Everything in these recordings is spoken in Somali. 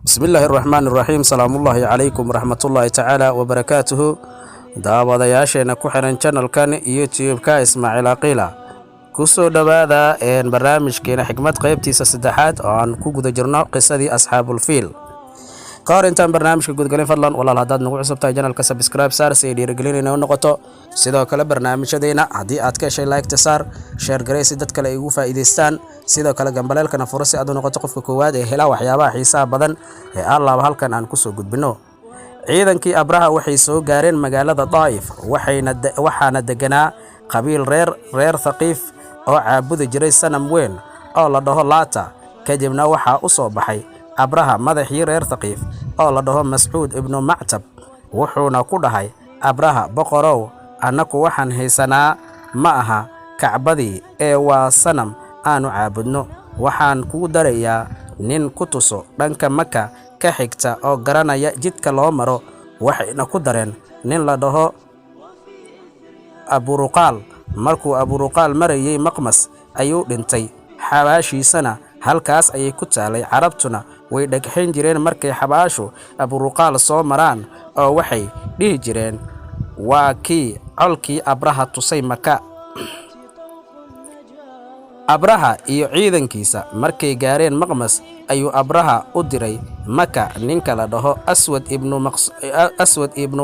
Bismillaahi raxmaan raxiim. Salaamullaahi calaykum waraxmatullaahi tacaala wabarakaatuhu. Daawadayaasheena ku xiran channelkan YouTube-ka Ismaaciil Aqiila, ku soo dhowaada barnaamijkeena Xikmad, qaybtiisa saddexaad oo aan ku guda jirno qisadii Asxaabulfiil. Ka hor intaan barnaamijka gudgalin, fadlan walaal, haddaad nagu cusub tahay, channelka subscribe saar si ay dhiirigelinayna u noqoto. Sidoo kale barnaamijyadeena haddii aad ka heshay, like-ta saar, share garey si dad kale ay ugu faa'iidaystaan. Sidoo kale gambaleelkana furo si aad u noqoto qofka koowaad ee hela waxyaabaha xiisaha badan ee allaaba halkan aan kusoo gudbinno. Ciidankii Abraha waxay soo gaareen magaalada Daa'if, waxaana deganaa qabiil reer Thaqiif oo caabudi jiray sanam weyn oo la dhaho Laata. Kadibna waxaa u soo baxay Abraha madaxii reer Thaqiif oo la dhaho Mascuud ibnu Mactab, wuxuuna ku dhahay Abraha: "Boqorow, annaku waxaan haysanaa ma aha Kacbadii ee waa sanam aanu caabudno. Waxaan kugu darayaa nin ku tuso dhanka Maka ka xigta oo garanaya jidka loo maro." Waxayna ku dareen nin la dhaho Aburuqaal. Markuu Aburuqaal marayay Maqmas ayuu dhintay, xabaashiisana halkaas ayay ku taalay. Carabtuna way dhagxin jireen markay xabaashu Aburuqaal soo maraan, oo waxay dhihi jireen: "Waa kii colkii Abraha tusay Maka." Abraha iyo ciidankiisa markay gaareen Maqmas ayuu Abraha u diray Maka ninka la dhaho Aswad ibnu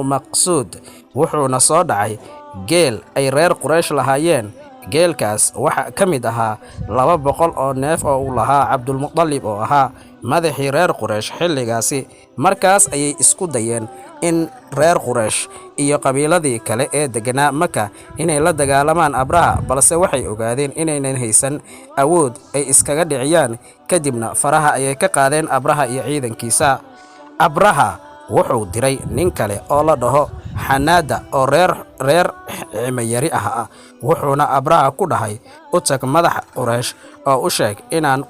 Maqsuud, wuxuuna soo dhacay geel ay reer Quraysh lahaayeen. Geelkaas waxaa ka mid ahaa 200 oo neef oo uu lahaa Cabdulmutalib, oo ahaa madaxii reer Quraysh xilligaasi. Markaas ayay isku dayeen in reer Quraysh iyo qabiiladii kale ee deganaa Maka inay la dagaalamaan Abraha, balse waxay ogaadeen inaynan haysan awood ay iskaga dhiciyaan. Kadibna faraha ayay ka qaadeen Abraha iyo ciidankiisa. Abraha wuxuu diray nin kale oo la dhaho Xanaada oo reer Ximayari ah, wuxuuna Abraha ku dhahay: "U tag madaxa Quraysh oo u sheeg inaan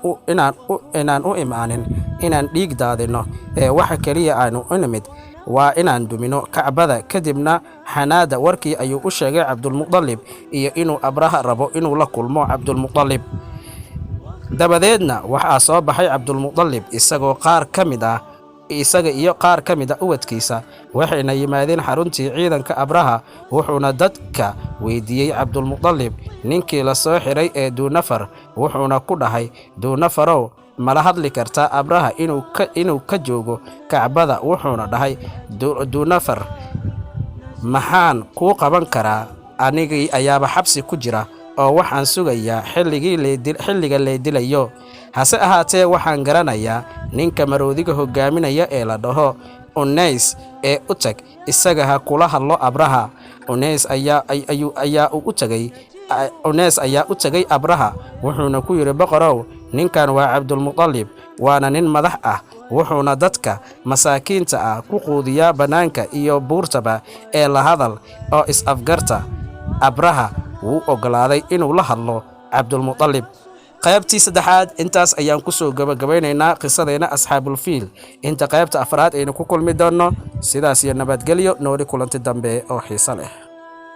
u imaanin inaan dhiig daadinno, ee waxa keliya aanu u nimid waa inaan dumino Kacbada." Kadibna Xanaada warkii ayuu u sheegay Cabdulmutalib iyo inuu Abraha rabo inuu la kulmo Cabdulmutalib. Dabadeedna waxaa soo baxay Cabdulmutalib isagoo qaar ka mid ah isaga iyo qaar ka mid a ubadkiisa, waxayna yimaadeen xaruntii ciidanka Abraha. Wuxuuna dadka weydiiyey Cabdulmutalib ninkii la soo xiray ee Duunafar, wuxuuna ku dhahay: "Duunafarow, mala hadli kartaa Abraha inuu ka joogo Kacbada?" Wuxuuna dhahay Duunafar: "Maxaan kuu qaban karaa? Anigii ayaaba xabsi ku jira oo waxaan sugayaa xilliga laydilayo. Hase ahaatee waxaan garanayaa ninka maroodiga hogaaminaya ee la dhaho Unays, ee u tag isaga, ha kula hadlo Abraha." Unays ayaa u tegay Abraha, wuxuuna ku yidhi: "Boqorow, ninkan waa Cabdulmutalib, waana nin madax ah, wuxuuna dadka masaakiinta ah ku quudiyaa bannaanka iyo buurtaba, ee la hadal oo is-afgarta." Abraha wuu oggolaaday inuu la hadlo Cabdulmutalib. Qaybtii saddexaad intaas ayaan kusoo gabagabaynaynaa qisadeenna Asxaabulfiil. Inta qaybta afraad aynu ku kulmi doonno, sidaas iyo nabadgelyo, nooli kulanti dambe oo xiiso leh.